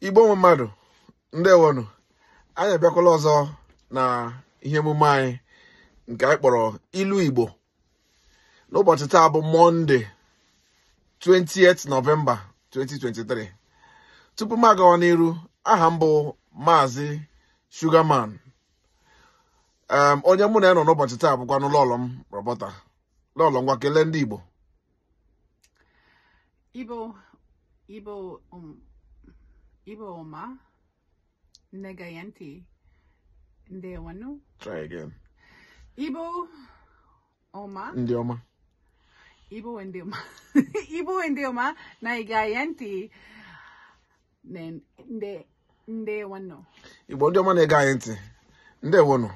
Igbo nwe mmadụ, ndewonụ. Anyị abịakwala ọzọ na ihe emume anyị nke anyị kpọrọ Ilu Igbo. N'ụbọchị taa bụ Mọnde 20th November 2023. Tupu m agawa n'iru, aha m bụ Maazị Sugarman. Onye mụ na ya nọ n'ụbọchị taa bụkwanụ lọlọ m, Roberta. Lọlọ, ngwa, kelee ndị Igbo. Igbo, Igbo, Igbo ọma na-ege ntị, ndewonu. Try again. Igbo ọma. Ndị ọma. Igbo ndị ọma, Igbo ndị ọma na-ege ntị, ndewonu. Igbo ndị ọma na-ege anyị ntị, ndewonụ.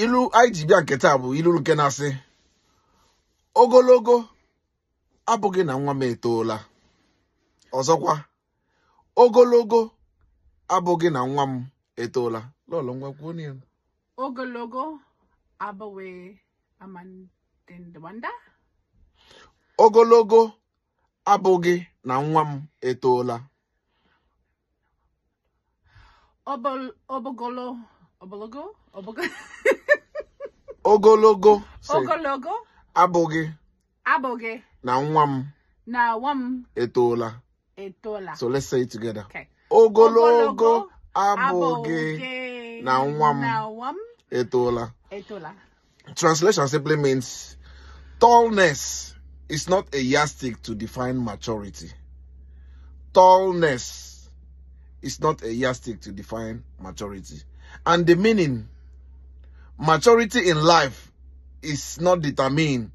Ilu anyị ji bịa nke taa bụ ilu nke na-asị, ogologo abụghị na nwa m etoola. Ọzọkwa, ogologo abụghị na nwa m etoola. Lọlọ, ngwa, kwuo ya. Ogologo abụghị amandewanda. Ogologo abụghị na nwa m etoola. Obogolo, obologo, obogo. Ogologo, say. Ogologo abụghị abụghị na nwa m na nwa m etoola. Etoola. So let's say it together. Okay. Ogologo abụghị na nwa m na nwa m etoola. Etoola. Translation simply means tallness is not a yardstick to define maturity. Tallness is not a yardstick to define maturity. And the meaning, maturity in life is not determined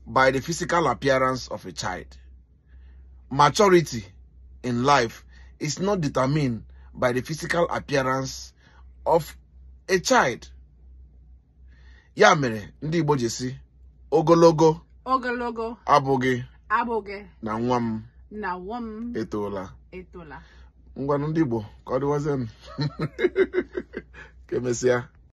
by the physical appearance of a child. Maturity in life is not determined by the physical appearance of a child. Ya mere ndị Igbo ji si, ogologo ogologo abụghị abụghị na nwa m na nwa m etoola. Etoola. Ngwanụ, ndị Igbo, ka ọ dịwazienụ. Ka emesịa.